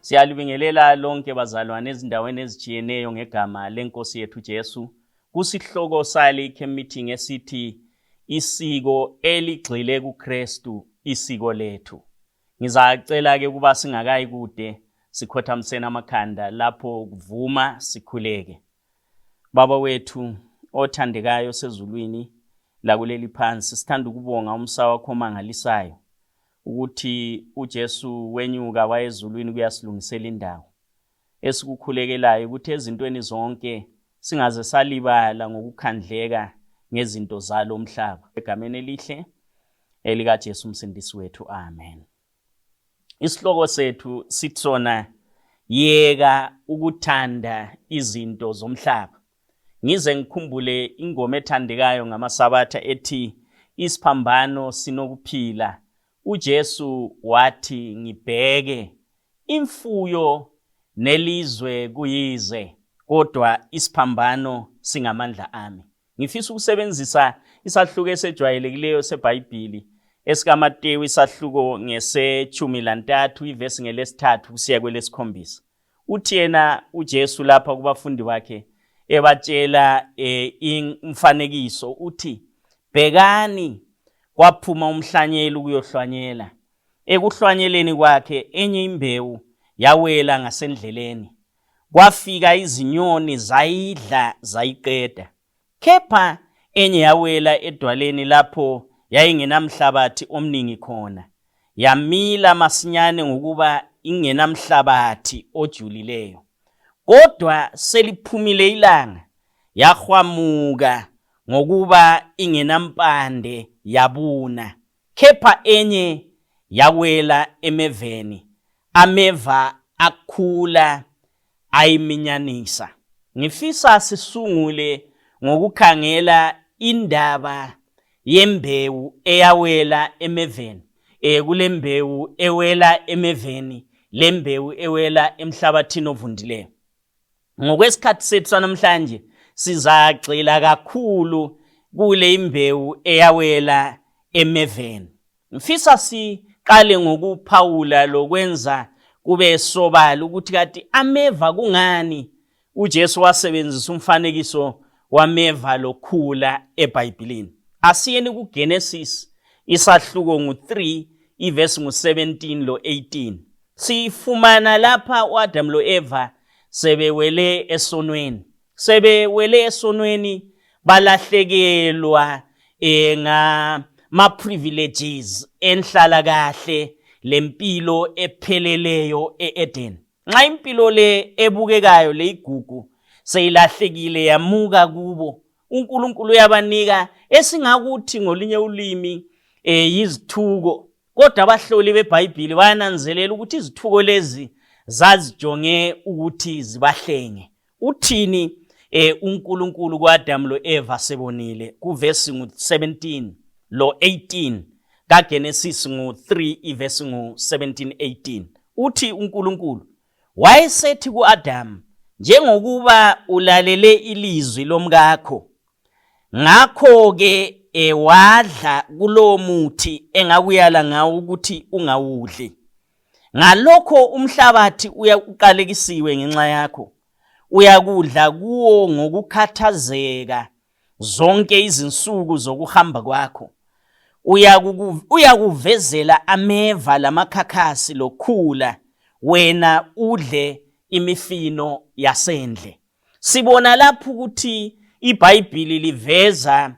Siyalibingelela lonke bazalwane ezindaweni ezitshiyeneyo ngegama lenkosi yethu Jesu kusihloko sale camp meeting esithi isiko eligxile kuKristu isiko lethu. Ngizacela ke ukuba singakayi kude sikhothamiseni amakhanda lapho kuvuma sikhuleke. Baba wethu othandekayo sezulwini lakuleli phansi sithanda ukubonga umsa wakho omangalisayo ukuthi uJesu wenyuka wayezulwini kuyasilungisela indawo. Esikukhulekelayo ukuthi ezintweni zonke singaze salibala ngokukhandleka ngezinto zalo umhlaba. Egameni elihle elikaJesu umsindisi wethu. Amen. Isihloko sethu sithi sona yeka ukuthanda izinto zomhlaba. Ngize ngikhumbule ingoma ethandekayo ngamaSabatha ethi isiphambano sinokuphila. UJesu wathi ngibheke imfuyo nelizwe kuyize kodwa isiphambano singamandla ami. Ngifisa ukusebenzisa isahluko esejwayelekileyo seBhayibhili esikaMateyu isahluko ngesechumi lantathu ivesi ngelesithathu kusiya kwelesikhombisa. Uthi yena uJesu lapha kubafundi bakhe ebatshela imfanekiso uthi bhekani kwaphuma umhlanyeli ukuyohlwanyela. Ekuhlwanyeleni kwakhe enye imbewu yawela ngasendleleni. Kwafika izinyoni zayidla zayiqeda. Kepha enye yawela edwaleni lapho yayingenamhlabathi omningi khona. Yamila masinyane ngokuba ingenamhlabathi ojulileyo. Kodwa seliphumile ilanga, yahwamuka ngokuba ingenampande yabuna. Kepha enye yawela emeveni, ameva akhula ayiminyanisa. Ngifisa sisungule ngokukhangela indaba yembewu eyawela emeveni. Kulembewu ewela emeveni, lembewu ewela emhlabathini ovundileyo. Ngokwesikhathi sethu sanamhlanje sizagxila kakhulu kule imbewu eyawela emeveni. Ngifisa siqale ngokuphawula lokwenza kube sobala ukuthi kati ameva kungani uJesu wasebenzisa umfanekiso wameva lokhula eBhayibhilini. Asiyeni kuGenesis isahluko ngu-3 ivesi ngu-17 lo-18. Sifumana lapha uAdam lo-Eva sebewele esonweni. Sebewele esonweni balahlekelwa ngama privileges enhlala kahle lempilo epheleleyo eEden. Nxa impilo le ebukekayo leyigugu seyilahlekile yamuka kubo, uNkulunkulu uyabanika esingakuthi ngolinye ulimi yizithuko. Kodwa abahloli beBhayibhili bayananzelela ukuthi izithuko lezi zazijonge ukuthi zibahlenge. Uthini uNkulunkulu kuAdam loEva sebonile kuvesi ngu-17 lo-18 kaGenesis ngu-3 ivesi ngu-17 18. Uthi uNkulunkulu wayesethi kuAdam, njengokuba ulalele ilizwi lomkakho, ngakho-ke wadla kulowo muthi engakuyala ngawo ukuthi ungawudli, ngalokho umhlabathi uqalekisiwe ngenxa yakho, uyakudla kuwo ngokukhathazeka zonke izinsuku zokuhamba kwakho. Uyakuvezela ameva lamakhakhasi lokhula, wena udle imifino yasendle. Sibona lapho ukuthi iBhayibhili liveza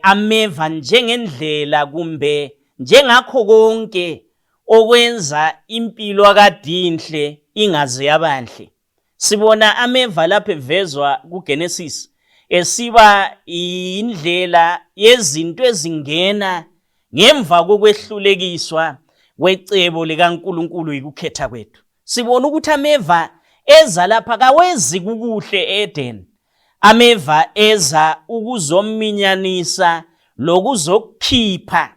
ameva njengendlela kumbe njengakho konke okwenza impilo akadinhle ingaze yabanhle. Sibona ameva lapho evezwa kuGenesis esiba indlela yezinto ezingena ngemva kokwehlulekiswa kwecebo likaNkulunkulu yikukhetha kwethu. Sibona ukuthi ameva eza lapha kawezi kukuhle eEden. Ameva eza ukuzominyanisa lokuzokukhipha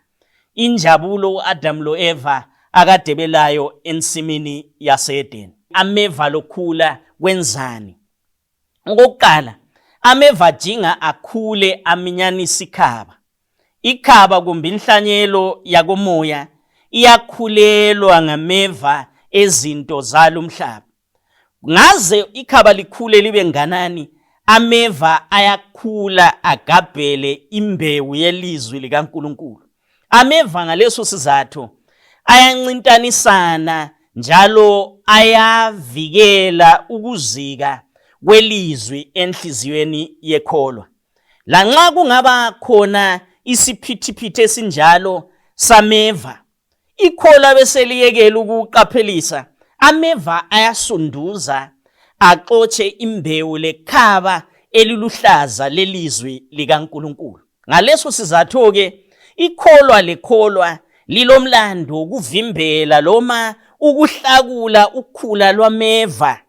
injabulo uAdam loEva akade belayo ensimini yaseEden. Ameva lokhula kwenzani? Okokuqala, ameva ajinga akhule aminyanisa ikhaba. Ikhaba kumbe inhlanyelo yakomoya iyakhulelwa ngameva ezinto zalomhlaba. Ngaze ikhaba likhule libe nganani, ameva ayakhula agabhele imbewu yelizwi likaNkulunkulu. Ameva ngaleso sizathu ayancintanisana njalo ayavikela ukuzika kwelizwi enhliziyweni yekholwa. Lanxa kungaba khona isiphithiphithi esinjalo sameva, ikholwa beseliyekela ukuqaphelisa, ameva ayasunduza axotshe imbewu lekhaba eliluhlaza lelizwi likaNkulunkulu. Ngaleso sizathu-ke ikholwa lekholwa lilomlando wokuvimbela loma ukuhlakula ukhula lwameva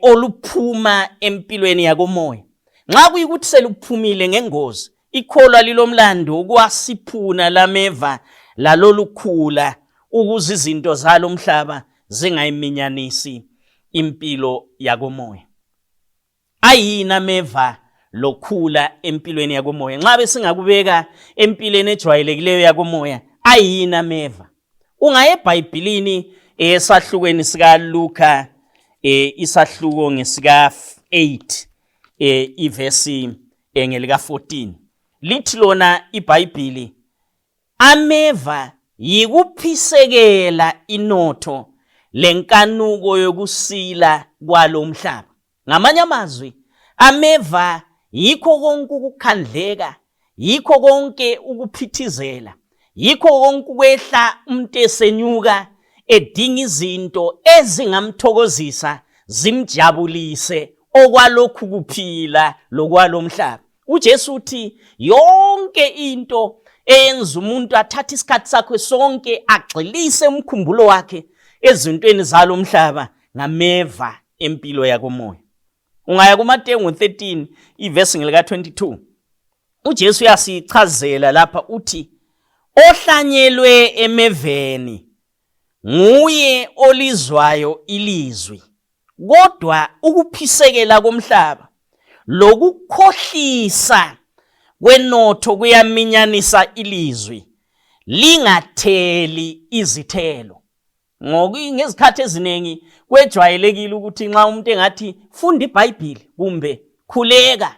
oluphuma empilweni yakomoya. Nxa kuyikuthi seluphumile ngengozi, ikholwa lilomlando ukuwasiphuna lameva lalolukhula ukuze izinto zalo mhlaba zingayiminyanisi impilo yakomoya. Ayini ameva lokhula empilweni yakomoya? Nxa besingakubeka empilweni ejwayelekileyo yakomoya, ayini ameva? Ungaya eBhayibhilini esahlukweni sikaLuka, isahluko ngesika 8, ivesi ngelika 14. Lithi lona iBhayibhili, ameva yikuphisekela inotho lenkanuko yokusila kwalo mhlaba. Ngamanye amazwi, ameva yikho konke ukukhandleka, yikho konke ukuphithizela, yikho konke ukwehla umuntu esenyuka edinga izinto ezingamthokozisa zimjabulise okwalokhu kuphila lokwalomhlaba. UJesu uthi yonke into eyenza umuntu athathe isikhathi sakhe sonke agxilise umkhumbulo wakhe ezintweni zalomhlaba ngameva empilo yakomoya. Ungaya kuMateyu 13 ivesi ngelika 22. uJesu uyasichazela lapha, uthi ohlanyelwe emeveni nguye olizwayo ilizwi, kodwa ukuphisekela komhlaba lokukhohlisa kwenotho kuyaminyanisa ilizwi lingatheli izithelo. Ngezikhathi eziningi kwejwayelekile ukuthi nxa umuntu engathi funda iBhayibhili kumbe khuleka,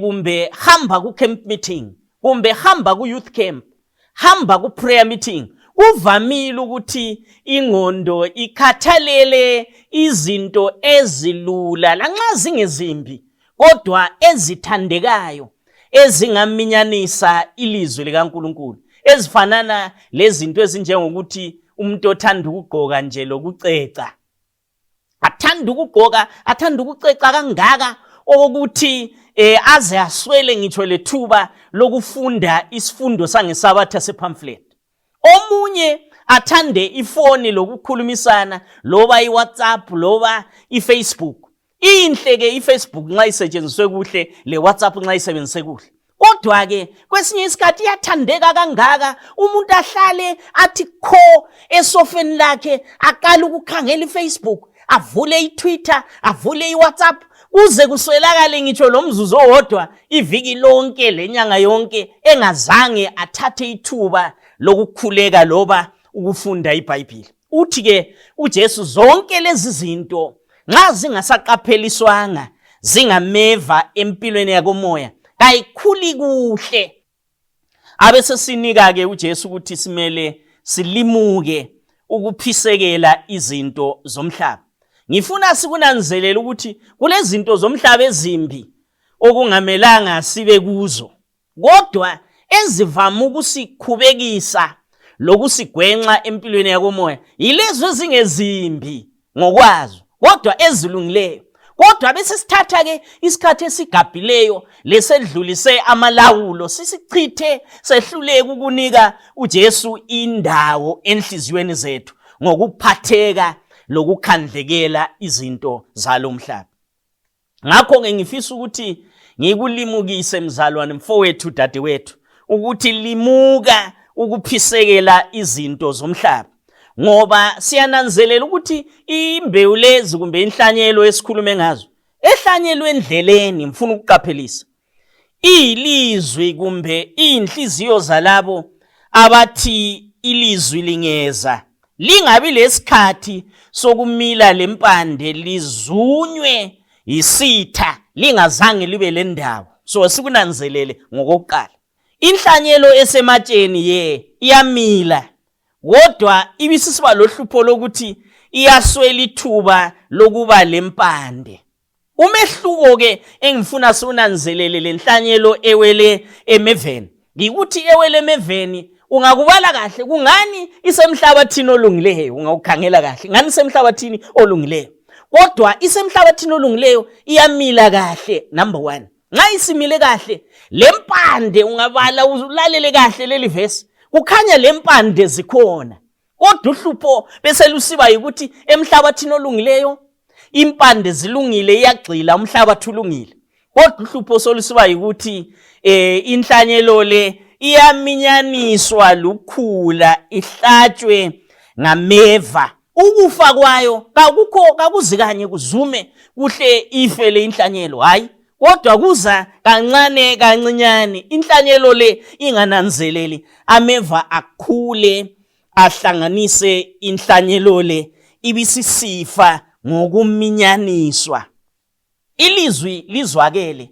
kumbe hamba ku camp meeting, kumbe hamba ku youth camp, hamba ku prayer meeting, kuvamile ukuthi ingqondo ikhathalele izinto ezilula lanxa zingezimbi, kodwa ezithandekayo ezingaminyanisa ilizwi likaNkulunkulu, ezifanana lezinto ezinjengokuthi umuntu othanda ukugqoka nje lokuceca, athanda ukugqoka, athanda ukuceca kangaka okokuthi aze aswele ngitsho lethuba lokufunda isifundo sangeSabatha sepamphlet. Omunye athande ifoni lokukhulumisana, loba iWhatsApp loba iFacebook. Inhle ke iFacebook nxa isetshenziswe kuhle, le WhatsApp nxa isebenzise kuhle. Kodwa ke kwesinye isikhathi iyathandeka kangaka, umuntu ahlale athi kho esofeni lakhe, aqale ukukhangela iFacebook, avule iTwitter, avule iWhatsApp, kuze kuswelakale ngitsho lo mzuzu owodwa iviki lonke lenyanga yonke engazange athathe ithuba lokukhuleka loba ukufunda iBhayibhili. Uthi ke uJesu zonke lezi zinto nxa zingasaqapheliswanga zingameva empilweni yakomoya, kayikhuli kuhle. Abesesinika ke uJesu ukuthi simele silimuke ukuphisekela izinto zomhlaba. Ngifuna sikunanzelele ukuthi kulezinto zomhlaba ezimbi okungamelanga sibe kuzo, kodwa ezivama ukusikhubekisa lokusigwenxa empilweni yakomoya yilezo ezingezimbi ngokwazo, kodwa ezilungileyo. Kodwa bese sithatha ke isikhathi esigabhileyo lesedlulise amalawulo, sisichithe sehluleke ukunika uJesu indawo enhliziyweni zethu ngokuphatheka lokukhandlekela izinto zalomhlaba. Ngakho-ke ngifisa ukuthi ngikulimukise mzalwane, mfowethu, dadewethu, ukuthi limuka ukuphisekela izinto zomhlaba, ngoba siyananzelela ukuthi imbewu lezi kumbe inhlanyelo esikhulume ngazo ehlanyelwe endleleni, ngifuna ukuqaphelisa, iyilizwi kumbe iyinhliziyo zalabo abathi ilizwi lingeza Lingabi lesikhathi sokumila lempande lizunywe yisitha lingazange libe lendawo. So sikunanzelele ngokokuqala. Inhlanyelo esematsheni ye iyamila kodwa ibisisiba lohlupho lokuthi iyaswela ithuba lokuba lempande. Umehluko ke engifuna siwunanzelele lenhlanyelo ewele emeveni yikuthi ewele emeveni ungakubala kahle kungani isemhlabathini olungileyo, ungawukhangela kahle ngani isemhlabathini olungileyo, kodwa isemhlabathini olungileyo iyamila kahle. Number 1, nxa isimile kahle lempande, ungabala ulalele kahle leli vesi, kukhanya lempande zikhona, kodwa uhlupho bese lusiba yikuthi emhlabathini olungileyo impande zilungile, iyagxila, umhlabathi ulungile, kodwa uhlupho solusiba yikuthi inhlanyelo le iyaminyaniswa lukhula, ihlatshwe ngameva. Ukufa kwayo kakukho, kakuzikanye kuzume kuhle ife le inhlanyelo, hayi, kodwa kuza kancane kancinyane. Inhlanyelo le ingananzeleli, ameva akhule ahlanganise inhlanyelo le, ibisisifa ngokuminyaniswa. Ilizwi lizwakele,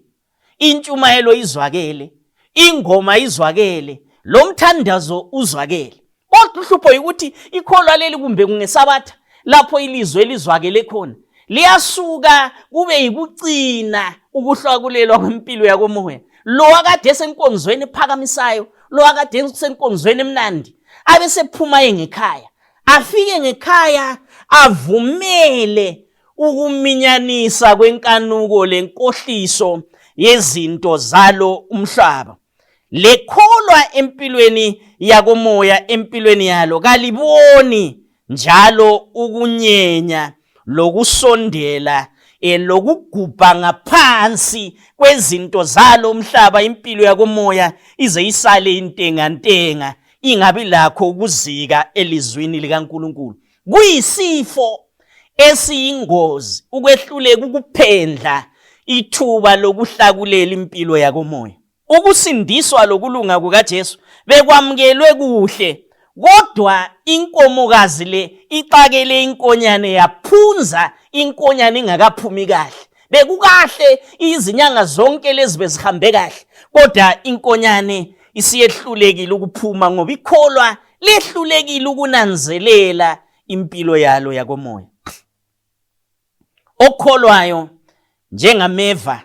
intshumayelo izwakele, ingoma izwakele, lo mthandazo uzwakele, kodwa uhlupho yikuthi ikholwa leli, kumbe kungesabatha lapho ilizwi elizwakele khona, liyasuka kube yikucina ukuhlakulelwa kwempilo yakomoya. Lo akade esenkonzweni ephakamisayo, lo akade esenkonzweni emnandi, abesephuma ye ngekhaya, afike ngekhaya avumele ukuminyanisa kwenkanuko lenkohliso yezinto zalo umhlaba. Lekholwa empilweni yakomoya, empilweni yalo kaliboni njalo ukunyenya lokusondela lokugubha ngaphansi kwezinto zalo umhlaba, impilo yakomoya ize isale intengantenga, ingabi lakho ukuzika elizwini likaNkulunkulu. Kuyisifo esiyingozi ukwehluleka ukuphendla ithuba lokuhlakulela impilo yakomoya. Ukusindiswa lokulunga kukaJesu bekwamukelwe kuhle, kodwa inkomokazi le ixakele inkonyane yaphunza inkonyane ingakaphumi kahle. Bekukahle izinyanga zonke lezi bezihambe kahle, kodwa inkonyane isiyehlulekile ukuphuma ngoba ikholwa lehlulekile ukunanzelela impilo yalo yakomoya. Okholwayo njengameva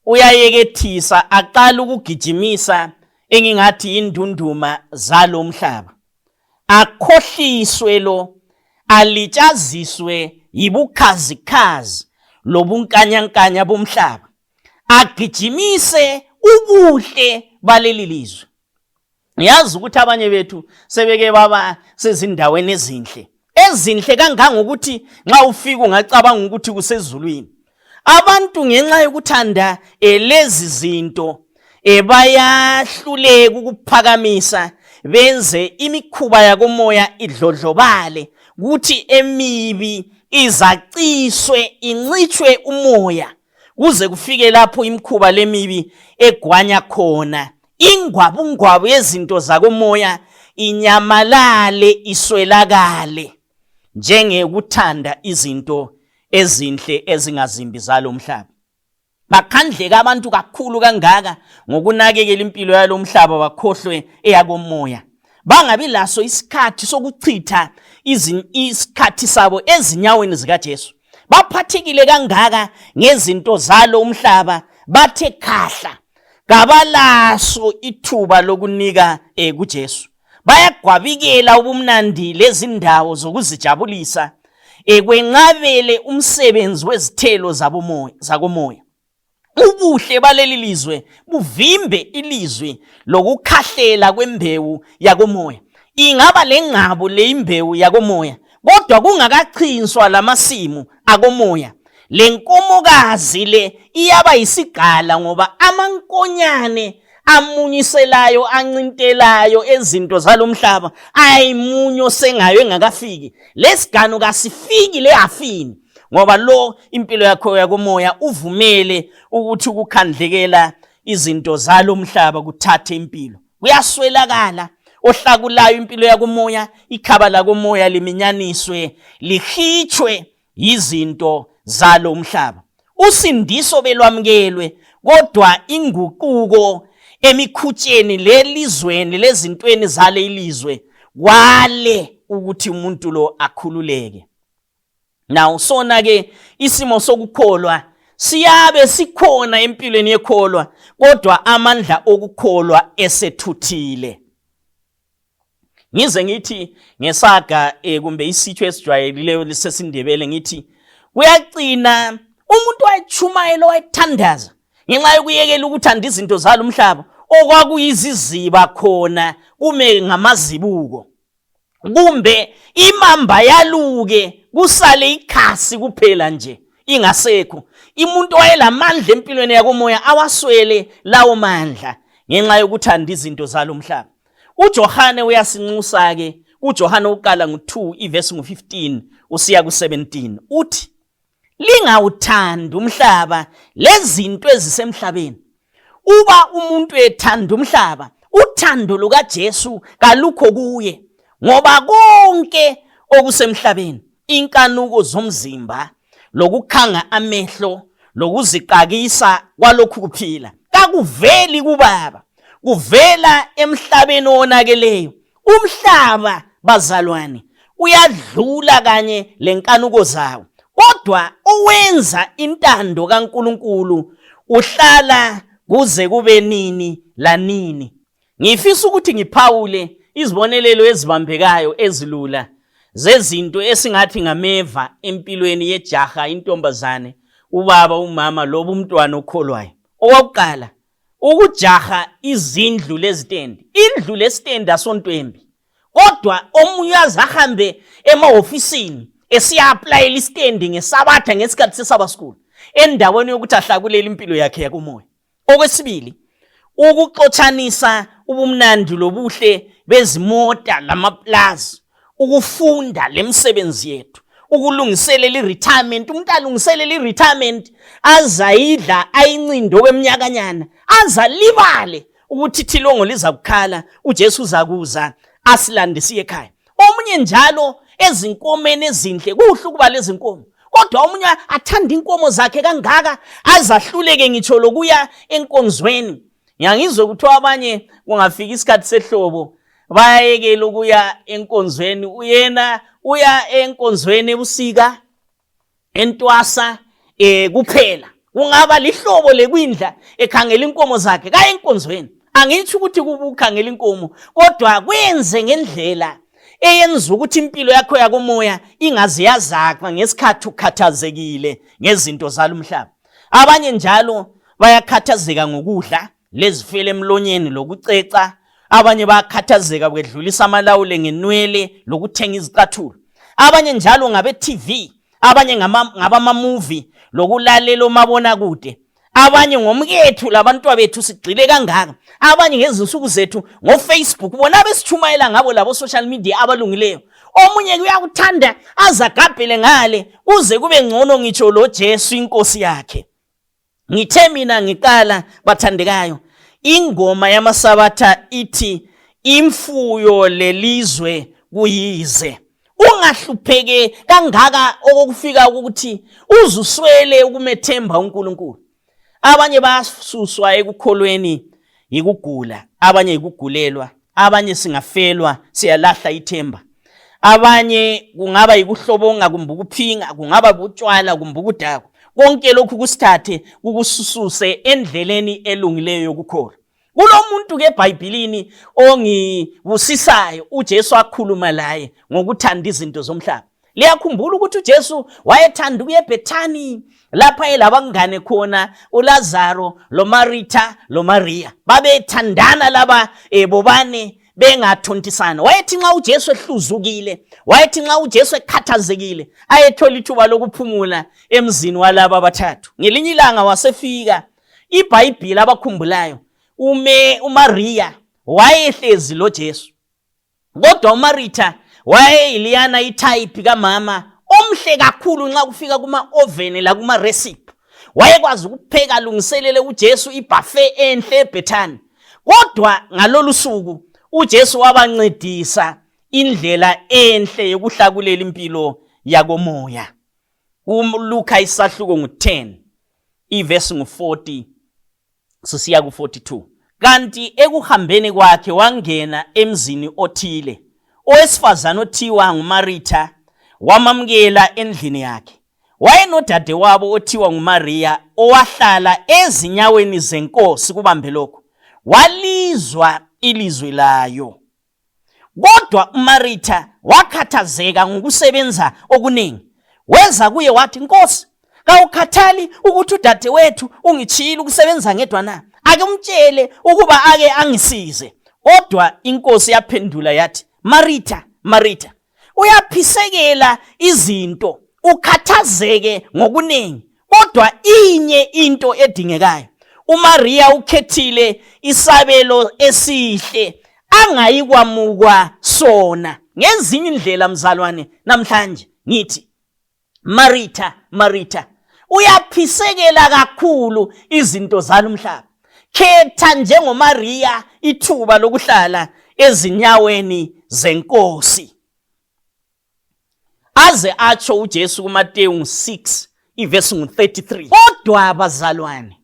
uyayekethisa, aqala ukugijimisa engingathi indunduma zalo mhlaba, akhohliswe lo, alitshaziswe yibukhazikhazi lobunkanyankanya bomhlaba, agijimise ubuhle baleli lizwe. Ngiyazi ukuthi abanye bethu sebeke baba sezindaweni ezinhle, ezinhle kangangokuthi nxa ufika ungacabanga ukuthi kusezulwini. Abantu ngenxa yokuthanda lezi zinto bayahluleka ukuphakamisa benze imikhuba yakomoya idlodlobale, kuthi emibi izaciswe incitshwe umoya kuze kufike lapho imikhuba lemibi egwanya khona, ingwabungwabu yezinto zakomoya inyamalale, iswelakale njengekuthanda izinto ezinhle ezingazimbi zalo mhlaba. Bakhandleka abantu kakhulu kangaka ngokunakekela impilo yalo mhlaba, bakhohlwe eyakomoya, bangabi laso isikhathi sokuchitha isikhathi sabo ezinyaweni zikaJesu. Baphathekile kangaka ngezinto zalo umhlaba, bathe khahla, kabalaso ithuba lokunika kuJesu. Bayagwabikela ubumnandi lezindawo zokuzijabulisa, kwenqabele umsebenzi wezithelo zakomoya. Ubuhle baleli lizwe buvimbe ilizwi lokukhahlela kwembewu yakomoya. Ingaba lengqabo le imbewu yakomoya, kodwa kungakachinswa lamasimu akomoya, le nkomokazi le iyaba yisigqala, ngoba amankonyane amunyiselayo ancintelayo ezinto zalomhlaba ayimunyo sengayo engakafiki. Lesiganu kasifiki lehafini, ngoba lo impilo yakho yakomoya uvumele ukuthi ukukhandlekela izinto zalomhlaba kuthathe impilo. Kuyaswelakala Ohlakulayo impilo yakomoya, ikhaba lakomoya liminyaniswe, lihitshwe yizinto zalo umhlaba. Usindiso belwamukelwe, kodwa inguquko emikhutsheni lelizweni lezintweni zale ilizwe kwale ukuthi umuntu lo akhululeke. Now sona ke isimo sokukholwa siyabe sikhona empilweni yekholwa, kodwa amandla okukholwa esethuthile. Ngize ngithi ngesaga kumbe isitsho esijwayelileyo sesiNdebele, ngithi kuyacina umuntu wayechumayela, wayethandaza, ngenxa yokuyekela ukuthanda izinto zalo umhlaba okwakuyiziziba khona kume ngamazibuko, kumbe imamba yaluke kusale ikhasi kuphela nje ingasekho. Umuntu wayelamandla empilweni yakomoya awaswele lawo mandla ngenxa yokuthanda izinto zalo mhlaba. UJohane uyasinxusa ke, uJohane uqala ngu-2 ivesi ngu-15 usiya ku-17, uthi lingawuthandi umhlaba lezinto ezisemhlabeni. Uba umuntu ethanda umhlaba, uthando lukaJesu kalukho kuye, ngoba konke okusemhlabeni, inkanuko zomzimba, lokukhanga amehlo, lokuziqakisa kwalokhu kuphila, kakuveli kuBaba, kuvela emhlabeni owonakeleyo. Umhlaba, bazalwane, uyadlula kanye lenkanuko zawo, kodwa owenza intando kaNkulunkulu uhlala kuze kube nini lanini. Ngifisa ukuthi ngiphawule izibonelelo ezibambekayo ezilula zezinto esingathi ngameva empilweni yejaha, intombazane, ubaba, umama loba umntwana okholwayo. Okokuqala, ukujaha izindlu lezitendi. Indlu lesitendi asontwembi, kodwa omunye uyaze ahambe emahofisini esiya-aplayela isitendi ngesabatha ngesikhathi sesaba school, endaweni yokuthi ahlakulele impilo yakhe yakomoya. Okwesibili, ukuxotshanisa ubumnandi lobuhle bezimota lamaplazi, ukufunda lemisebenzi yethu, ukulungiselela i-retirement. Umuntu alungiselela i-retirement azayidla ayincinde okweminyakanyana, azalibale ukuthi ithilongo liza kukhala, uJesu uzakuza asilande siye ekhaya. Omunye njalo ezinkomeni ezinhle, kuhle ukuba lezinkomo, kodwa omunye athanda inkomo zakhe kangaka azahluleke ngitsho lokuya enkonzweni. Ngiyangizwe kuthiwa abanye kungafika isikhathi sehlobo bayayekela ukuya enkonzweni. Uyena uya enkonzweni ebusika, entwasa kuphela. Kungaba lihlobo lekwindla ekhangela inkomo zakhe kaye enkonzweni. Angitsho ukuthi kuba ukhangela inkomo, kodwa kwenze ngendlela eyenza ukuthi impilo yakho yakomoya ingaze yazakwa ngesikhathi ukhathazekile ngezinto zalumhlaba. Abanye njalo bayakhathazeka ngokudla lezifele emlonyeni lokuceca. Abanye bayakhathazeka kwedlulisa amalawule ngenwele lokuthenga izicathulo. Abanye njalo ngabe TV, abanye ngabamamuvi lokulalela omabonakude. Abanye ngomkethu labantwabethu sigxile kangaka. Abanye ngezinsuku zethu ngoFacebook, bona besitshumayela ngabo labo social media abalungileyo. Omunye uyakuthanda azagabhele ngale kuze kube ngcono ngitsho lo Jesu inkosi yakhe. Ngithe mina ngiqala, bathandekayo, ingoma yamaSabatha ithi imfuyo lelizwe kuyize. Ungahlupheke kangaka okokufika ukuthi uzuswele ukumethemba uNkulunkulu. Abanye bayasuswa ekukholweni yikugula, abanye yikugulelwa, abanye singafelwa siyalahla ithemba. Abanye kungaba yikuhlobonga kumbe ukuphinga, kungaba butshwala kumbe ukudakwa. Konke lokhu kusithathe kukusususe endleleni elungileyo yokukholwa. Kulomuntu ke eBhayibhilini ongibusisayo, uJesu akhuluma laye ngokuthanda izinto zomhlaba. Liyakhumbula ukuthi uJesu wayethanda ukuya eBhethani lapha elabangane khona uLazaro loMaritha loMaria. Babethandana laba bobane bengathontisana. Wayethi nxa uJesu ehluzukile, wayethi nxa uJesu ekhathazekile, ayethola ithuba lokuphumula emzini walaba abathathu. Ngelinye ilanga wasefika, iBhayibhili abakhumbulayo, uMaria wayehlezi loJesu. Kodwa uMaritha wayeyiliyana itype kamama omhle kakhulu nxa kufika kuma-oven lakuma-recipe. Wayekwazi ukupheka alungiselele uJesu ibhafe enhle eBhethani. Kodwa ngalolu suku uJesu wabancedisa indlela enhle yokuhlakulela impilo yakomoya. ULuka isahluko ngu-10 ivesi ngu-40 sisiya ku-42. Kanti ekuhambeni kwakhe wangena emzini othile, owesifazane othiwa nguMaritha wamamukela endlini yakhe. Wayenodadewabo othiwa nguMariya owahlala ezinyaweni zeNkosi, kubambe lokhu, walizwa ilizwi layo. Kodwa uMaritha wakhathazeka ngokusebenza okuningi. Weza kuye wathi, Nkosi, kawukhathali ukuthi udadewethu ungitshiyile ukusebenza ngedwa na? Ake umtshele ukuba ake angisize. Kodwa iNkosi yaphendula yathi, Maritha, Maritha, uyaphisekela izinto ukhathazeke ngokuningi kodwa inye into edingekayo uMaria ukhethile isabelo esihle angayikwamukwa sona ngezinye indlela mzalwane namhlanje ngithi Marita, Marita, uyaphisekela kakhulu izinto zalumhlaba. Khetha njengoMariya ithuba lokuhlala ezinyaweni zenkosi. Aze atsho uJesu kuMateyu 6 ivesi ngu-33. Kodwa bazalwane,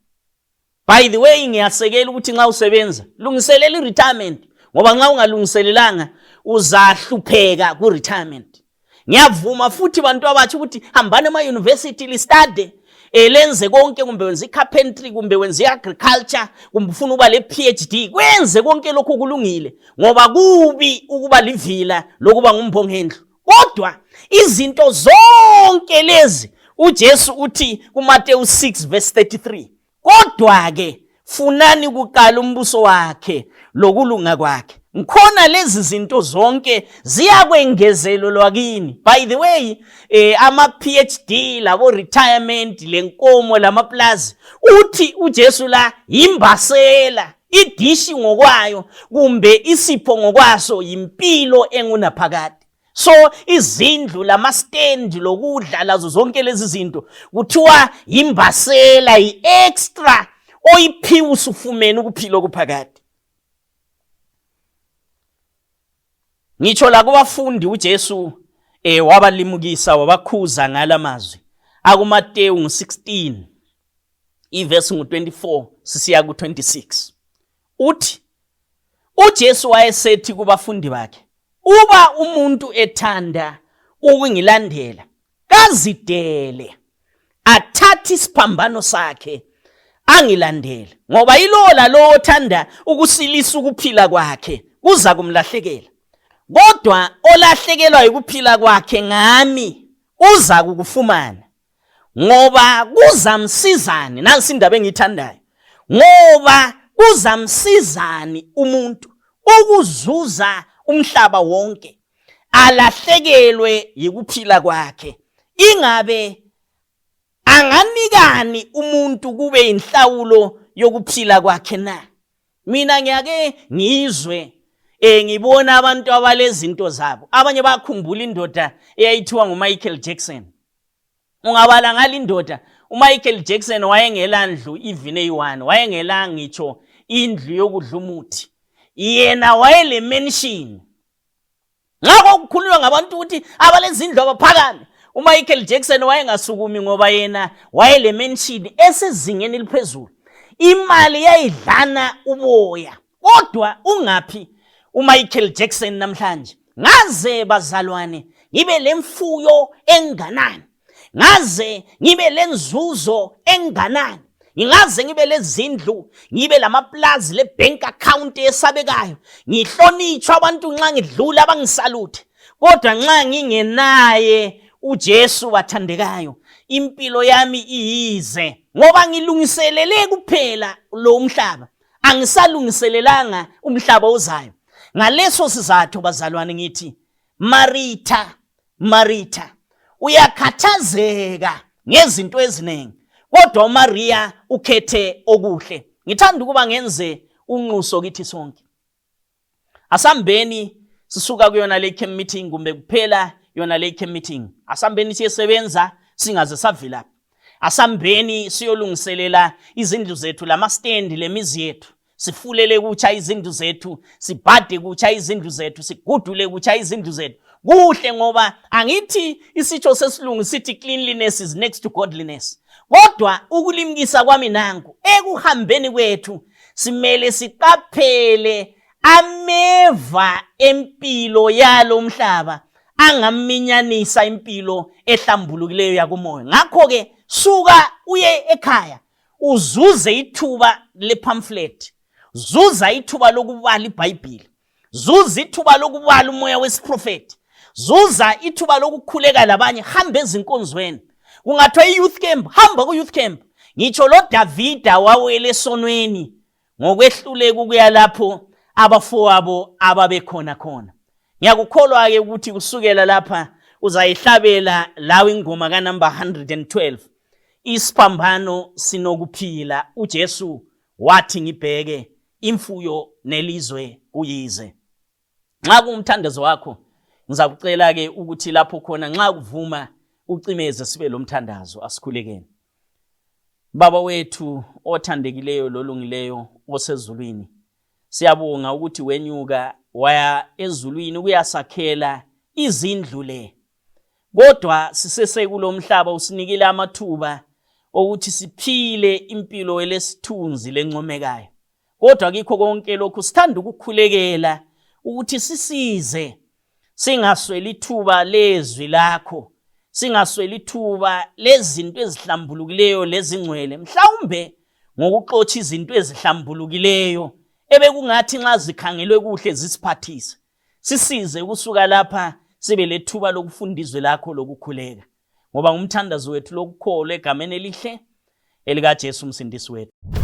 By the way ngiyasekela ukuthi nxa usebenza lungiselela i-retirement ngoba nxa ungalungiselelanga uzahlupheka ku-retirement. Ngiyavuma futhi bantu abatsha ukuthi hambani ema-university listade eh, lenze konke kumbe wenze i-carpentry kumbe wenze i-agriculture kumbe ufuna ukuba le-PhD kwenze konke lokhu kulungile ngoba kubi ukuba livila lokuba ngumbongendlu kodwa izinto zonke lezi uJesu uthi kuMateyu 6 verse 33 kodwa ke funani kuqala umbuso wakhe lokulunga kwakhe ngikhona lezi zinto zonke ziyakwengezelelwa kini by the way eh, ama PhD labo retirement lenkomo lamaplazi uthi uJesu la yimbasela idishi ngokwayo kumbe isipho ngokwaso yimpilo engunaphakade so izindlu lamastendi lokudla lazo zonke lezi zinto kuthiwa yimbasela yi-extra oyiphiwa usufumene ukuphila okuphakade ngitsho la kubafundi uJesu eh wabalimukisa wabakhuza ngalamazwi akuMateyu ngo-16 ivesi ngu-24 sisiya ku-26 uthi uJesu wayesethi kubafundi bakhe uba umuntu ethanda ukungilandela kazidele athathe isiphambano sakhe angilandele ngoba yilowo lalowo othanda ukusilisa ukuphila kwakhe kuza kumlahlekela kodwa olahlekelwa yikuphila kwakhe ngami uza kukufumana ngoba kuzamsizani nansi indaba engiyithandayo ngoba kuzamsizani umuntu ukuzuza umhlaba wonke alahlekelwe yikuphila kwakhe ingabe anganikani umuntu kube inhlawulo yokuphila kwakhe na mina ngiyake ngizwe eh ngibona abantu abalezinto zabo abanye bakhumbula indoda eyayithiwa nguMichael Jackson ungabala ngalindoda uMichael Jackson wayengela ndlu even eyi-one wayengela ngitsho indlu yokudla umuthi yena wayele mansion ngakho kukhulunywa ngabantu ukuthi abalezindlu abaphakame uMichael Jackson wayengasukumi ngoba yena wayele mansion esezingeni eliphezulu imali yayidlana uboya kodwa ungaphi uMichael Jackson namhlanje ngaze bazalwane ngibe lemfuyo enganani ngaze ngibe lenzuzo enganani ngingaze ngibe lezindlu ngibe lamaplazi le-bank account esabekayo ngihlonitshwa abantu nxa ngidlula bangisaluthe kodwa nxa ngingenaye uJesu bathandekayo impilo yami iyize ngoba ngilungiselele kuphela lo mhlaba angisalungiselelanga umhlaba ozayo ngaleso sizathu bazalwane ngithi Maritha Maritha uyakhathazeka ngezinto eziningi kodwa uMaria ukhethe okuhle ngithanda ukuba ngenze unxuso kithi sonke asambeni sisuka kuyona le camp meeting kumbe kuphela yona le camp meeting asambeni siyesebenza singaze savilapha asambeni siyolungiselela izindlu zethu lamastendi lemizi yethu Sifulele kutsha izindlu zethu, sibhade kutsha izindlu zethu, sigudule kutsha izindlu zethu. Kuhle ngoba angithi isitsho sesilungu sithi cleanliness is next to godliness. Kodwa ukulimkisa kwami nanku, ekuhambeni kwethu simele siqaphele ameva empilo yalo mhlaba angaminyanisa impilo ehlambulukileyo yakumoya. Ngakho-ke suka uye ekhaya uzuze ithuba lepamphlet, zuza ithuba lokubala iBhayibhili, zuza ithuba lokubala umoya wesiprofethi, zuza ithuba lokukhuleka labanye, hamba ezinkonzweni. Kungathiwa i-youth camp, hamba ku-youth camp. Ngitsho lo Davida wawela esonweni ngokwehluleka ukuya lapho abafowabo ababekhona khona. Ngiyakukholwa-ke ukuthi kusukela lapha uzayihlabela lawe ingoma kanumber 112, isiphambano sinokuphila, uJesu wathi ngibheke imfuyo nelizwe kuyize. Nxa kungumthandazo wakho, ngizakucela-ke ukuthi lapho khona nxa kuvuma ucimeze sibe lo mthandazo. Asikhulekeni. Baba wethu othandekileyo lolungileyo osezulwini, siyabonga ukuthi wenyuka waya ezulwini ukuyasakhela izindlu le, kodwa sisesekulo mhlaba usinikile amathuba okuthi siphile impilo elesithunzi lencomekayo. Kodwa kikho konke lokhu sithanda ukukhulekela ukuthi sisize singasweli ithuba lezwi lakho, singasweli ithuba lezinto ezihlambulukileyo lezingcwele, mhlawumbe ngokuxotsha izinto ezihlambulukileyo ebekungathi nxa zikhangelwe kuhle zisiphathise. Sisize ukusuka lapha sibe lethuba lokufunda izwi lakho lokukhuleka, ngoba ngumthandazo wethu lokukholwa egameni elihle elikaJesu umsindisi wethu.